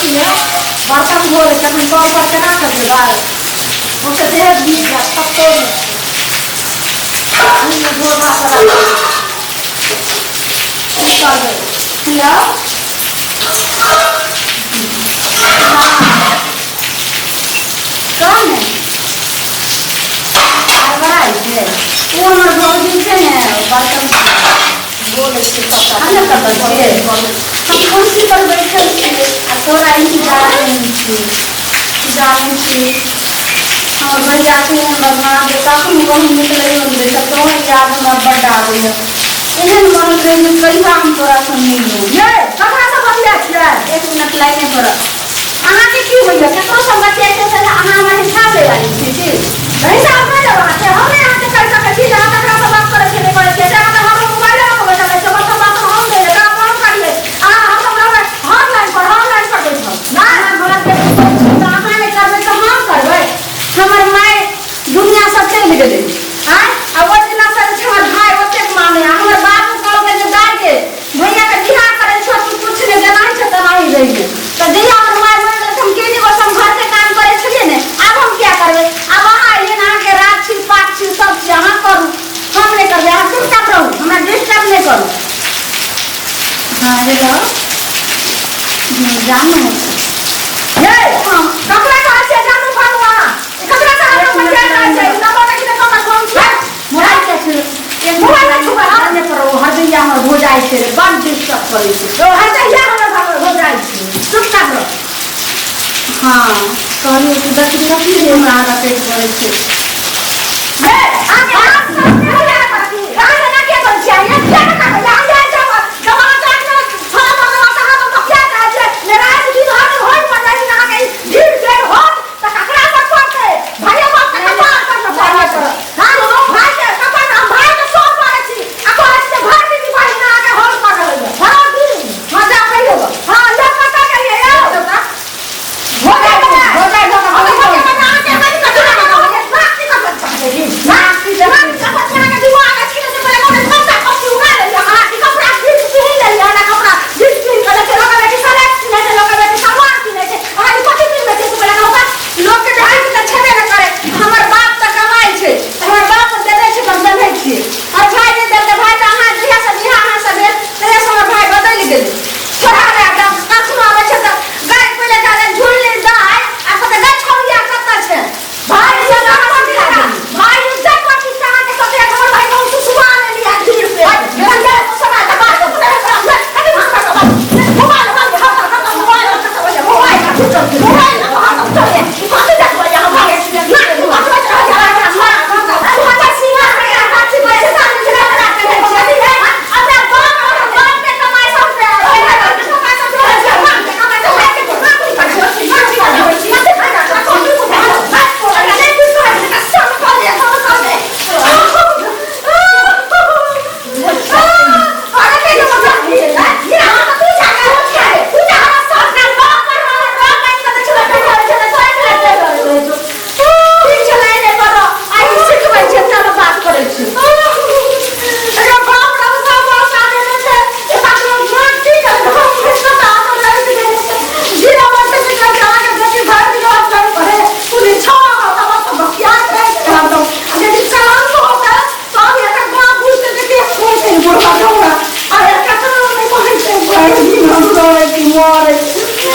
छियै, बर्तन धो लै छियै। एखन कल पर केना करबै बात? हम तऽ देह भीज जायत, कतौ नहि धोबा पर। की करबै? हेलो, हँ, कह ने। हड़बड़ाइ छै ओ हमर भौजी छै ने। बर्तन बोलै छै सबटा। हम ने कतऽ छियै? हम कुर्सी पर बैठल छियै आ तोरा इंतजार मे छियै, जानै छी। हमर भैया छै एहन बदमाश जे कखनो कहूँ निकलैयो नहि दै छै। तोहर याद हमरा बड्ड आबैए। एहन मन होइत रहै जे कहिया हम तोरासँ मिलू। ये, ककरासँ बतियाइ छियै? एक मिनट लाइने पर। अहाँके की होइए? ककरोसँ बतियाइ छै से अहाँ हमर हिसाब लै वाली छी की? हिसाब नहि लेब अहाँके। हम नहि अहाँके कहि सकै छी जे अहाँ ककरासँ बात करै छियै, नहि करै छियै। से अहाँ तऽ हमरो मोबाइले लऽ कऽ बैठल रहै छियै। बर्तन बासन हम धोइए, काम हम करियै, अहाँ हरदम रहबै हर लाइन पर, हर लाइन पर बैठल। नहि, अहाँ घरके पुतोहु छी तऽ अहाँ नहि करबै तऽ हम करबै? हमर माय दुनिआसँ चलि गेलै आँय, आ ओहि दिनासँ जे छै हमर भाय ओतेक माने, आ हमर बाबू कहलकै जे दाइ गे, भैयाके बियाह करै छौ, तू किछु नहि, जेनाही छै तेनाही रहिहे। तऽ जहिया हमर माय मरि गेलै तऽ हम केने बस हम घरके काम करै छलियै ने। आब हम किया करबै? आब अहाँ एलियै ने, अहाँके राज छी, पाक छी, सब छी, अहाँ करू, हम नहि करबै। अहाँ चुपचाप रहू, हमरा डिस्टर्ब नहि करू। हँ, हेलो, जानू। ये, ककरा कहै छियै जानू फानू अहाँ? ई ककरा से एक हरदम मिनट बतियाइत रहै लाइन छै? पर। ई नंबर देखी तऽ ककर फोन छै। मोबाइल के छै? एक मोबाइल मिनट नहि छुबै हम। लाइन पर। ओ हरदैया हमर भौजाइ छै रे, बड डिस्टर्ब करै छै। ओ हरदैया हमर घर हो जाइ छै। चुपचाप रह। हँ, कहलियै कि देखी कथी रे हमरा आगाँ पेट करै छै। हे, अहाँके हाथ सब नहि होइए ने? अहाँ एना किया करै छियै? ये किया ने करबै? अहाँ जाइ छै जब अहाँ चाहते छोड़ा पर तऽ अहाँ तऽ बतियाइत रहै छियै। मेरा दिन हर होइत पर जाइ छै अहाँके ई भीड़ भेड़ होत तऽ ककरा पर पड़तै? भाइये बाप के नहि कपार पर ने पड़बे नहि करत। हँ, भाय के कपार, हम भाय के सर पड़ै छी आ कहै छी जे भरि दिन बहिन अहाँके हॉल पर रहैए भरि दिन। हँ, जा कहियौ। हँ, लोक कतऽ गेलियै यौ? हो जाइ, हो जाइ। हो जाइ, अहाँके एना कथी लोकके देखै छी तऽ छेबे नहि करे। हमर बाप तऽ कमाइ छै तऽ हमर बाप देने छै तऽ हम पेन्है छियै। और भाय नहि देलकै। भाय तऽ अहाँ जहियासँ बियाह अहाँसँ भेल तहियासँ हमर भाय बदलि गेलै। छोड़ा गया। कखनो आबै छै तऽ गाय पहिले कहै झुल्ली दाइ, आ कहतै गै छौड़िया कतऽ छै? भाई इज्जत पर भाई इज्जत प्रतिष्ठा अहाँके सबके। हमर भाई बहुत सुसुआ लेली आ भीड़ पे मोबाइल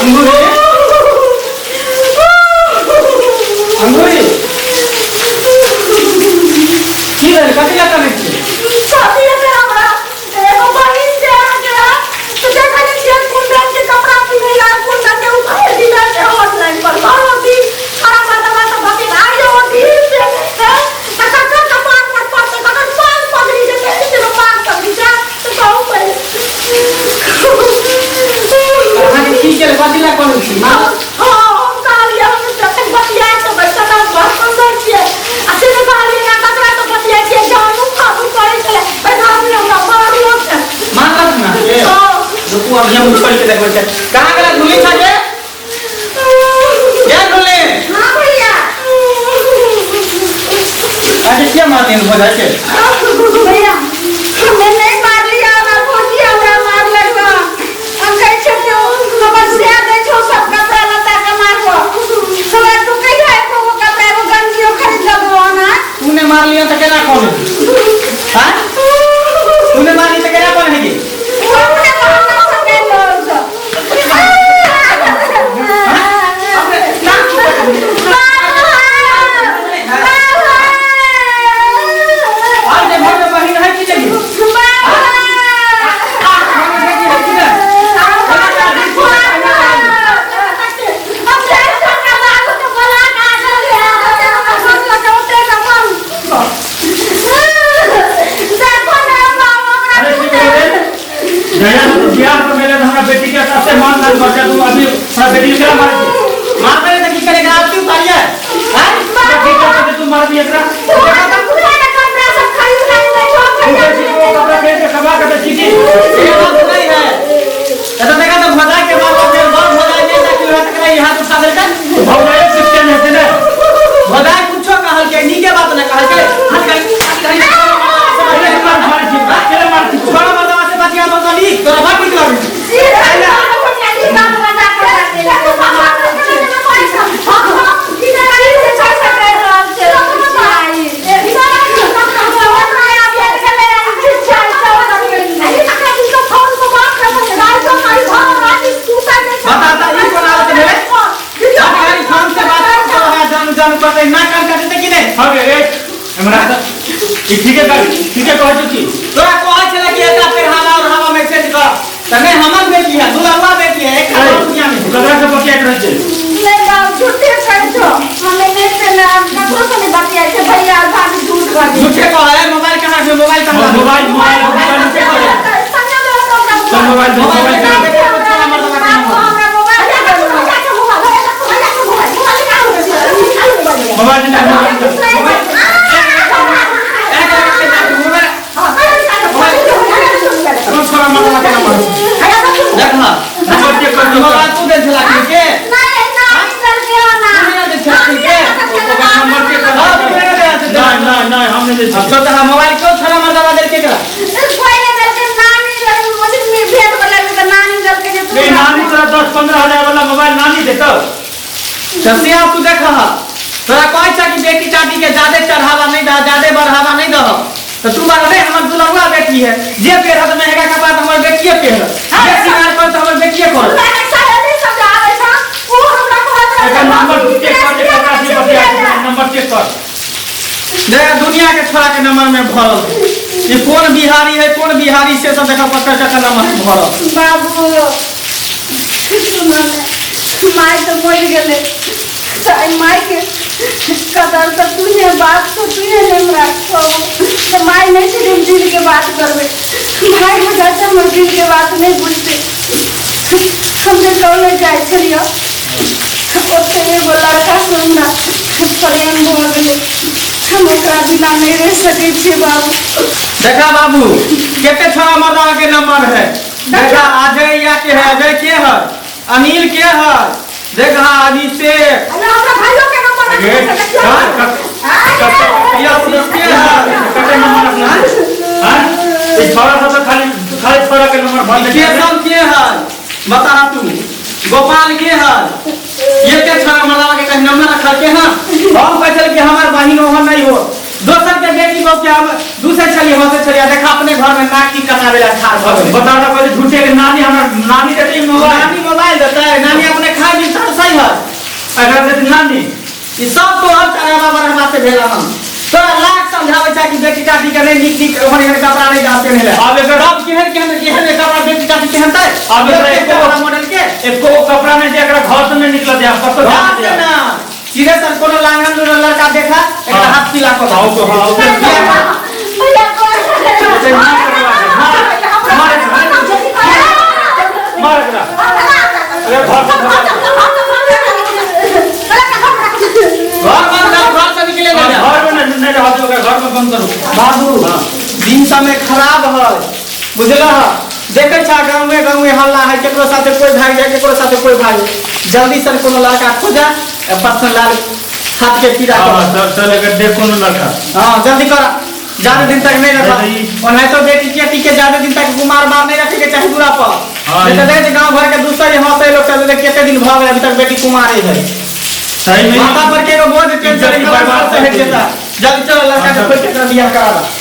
अंगूरी, अंगूरी, की भेल? कथी लए कनै छियै? अहाँके की केल? कथी लए कनै छी? माँ मारलक ने अहाँके? रुकू, अभी हम छोड़ि के देखबै छै। कहाँ गेला? झुली छा गे, गे झुली। हाँ भैया। अहाँके किया मारलियै भऽ जाइ छै? भैया, हमे नहि मारलियै, हमरा भौजी हमरा मारलक। हम कहै छियै कि हमर सएह दै छौ सब। हमरा बेटी के मार मारबे त की करेगा आप क्यों उतारिए हां की करते तू मार दी एकरा कपड़ा खरीद के कमा के बेची की ये बात नहीं है तो देखा तो भजा के मार फिर बाप भजा नहीं ताकि वहां तक नहीं हाथ उठा देलका भौजाई सिस्टम हेतै ने भजा कुछो कहल के नीके बात ना कहल के हाथ कर केले मार मार छी केले मार छी छोड़ा मर्दवा से बचिया बतली तोरा बाप निकल बता ई कोन आदत भेलै सरकारी फोन से बात कर है जान जान पड़तै ना कान काटतै कि नहीं हां रे हमरा ई ठीके कर ठीके कहै छी की तोरा कहै छला कि एकरा पेरहावा और हवा में चेंज कर त नहीं हमर बेटी है दुलरवा बेटी है एक खराब दुनिया में ककरा से बतियाइत रहै छै झूठे कह है मोबाइल कहां है मोबाइल कहां मोबाइल मोबाइल मोबाइल चेक कर सब मोबाइल दे मोबाइल दे मोबाइल दे मोबाइल दे कौन छोरा मर्दवा के नंबर देखा नंबर चेक कर मोबाइल तू दे छला के नंबर चेक कर नहीं नहीं नहीं हम नहीं दे अब तो तोरा मोबाइल क्यों छोरा मर्दवा दे के करा नहीं नानी तोरा 10-15 हजार वाला मोबाइल नानी देतो ससिया तू देखा तोरा कहै छ कि बेटी चाटी के ज्यादा चढ़ावा नहीं दह ज्यादा बढ़ावा नहीं दह तो तू बात नहीं हमर दुलरुआ बेटी है जे पेरहत महंगा कपड़ा त हमर बेटिए पेरहत जे सिंगार कर त हमर बेटिए कर एकर नंबर चेक कर जे ककरा से बतिया नंबर चेक कर देख दुनिया के छोरा के नंबर में भरल ये कौन बिहारी है कौन बिहारी से सब देखा पकड़ के नंबर में भरल बाबू सुनो ने माय तो मर गेलै तऽ माय के कदर तऽ तूहे बात तो तूहे नहि हमरा कहू तऽ माय नहि छै हम दिल के बात करबै माय बुझा छै हमर दिल के बात नहि बुझतै हम जे कॉलेज जाइ छलियै ओतऽ एगो लड़कासँ हमरा प्रेम भऽ गेलै हम ओकरा बिना नहि रहि सकै छियै बाबू। देखा बाबू केते छोरा मर्दावा के नंबर है देखा अजय या के है अजय के है अनिल के है देखा अभिषेक कते नंबर रखना हां ई छोरा सब तो खाली खाली छोरा के नंबर भर दे केशव के है बता तू गोपाल के है ये के छोरा मर्दावा के कहीं नंबर रखल के है हम कहै छल कि हमार बहिन ओहन नहीं हो दोसर के बेटी को के हम दूसरे छली हंसे छली देखा अपने घर में नाक की कटावे ला ठाड़ भ गेलै बता रहा पहले झूठे के नानी हमरा नानी देते मोबाइल नानी मोबाइल देतै नानी अपने खाय भी तरसै है अगर देते नानी ई सब तोहर चढ़ावा बढ़ावा से भेल हन तोरा लाख समझाबै छै कि बेटी टाटी के नहीं नीक नीक ओहन एहन कपड़ा नहीं डाल पेन्है आब एकर सब केहन केहन केहन कपड़ा बेटी टाटी पहनतै आब एकरा एको मॉडल के एको कपड़ा नहीं जे एकरा घर से नहीं निकलत है कतो घर से ना सीधे सर कोनो लांगन लूरन लड़का देखा एकरा हाथ पीला को आओ तो आओ मार एकरा अरे घर से घर बंद कर घर से निकले ना घर में नहीं रहत ओकरा घर में बंद करू बाबू दिन समय खराब है बुझल देखे छा गाँवे गाँवे हल्ला है केकरो साथे कोई भाग जाए केकरो साथे कोई भाग जल्दी सर कोनो लड़का खोजा पत्थर लाल हाथ के पीड़ा हां कर सर चल एकर देख कोनो लड़का हाँ जल्दी कर ज्यादा दिन तक नहीं रखा और नहीं तो बेटी के के ज्यादा दिन तक कुमार मार नहीं रखे के चाहे दूरा पर हाँ, नहीं तो देखे गांव भर के दूसरे हंसे लोग सब कितने दिन भ गए अभी तक बेटी कुमारी है सही में माथा पर के एगो बोझ टेंशन इज्जत बर्बाद बर्बाद से हट जेता जल्दी चलो लड़का के खोज के बियाह करा दा।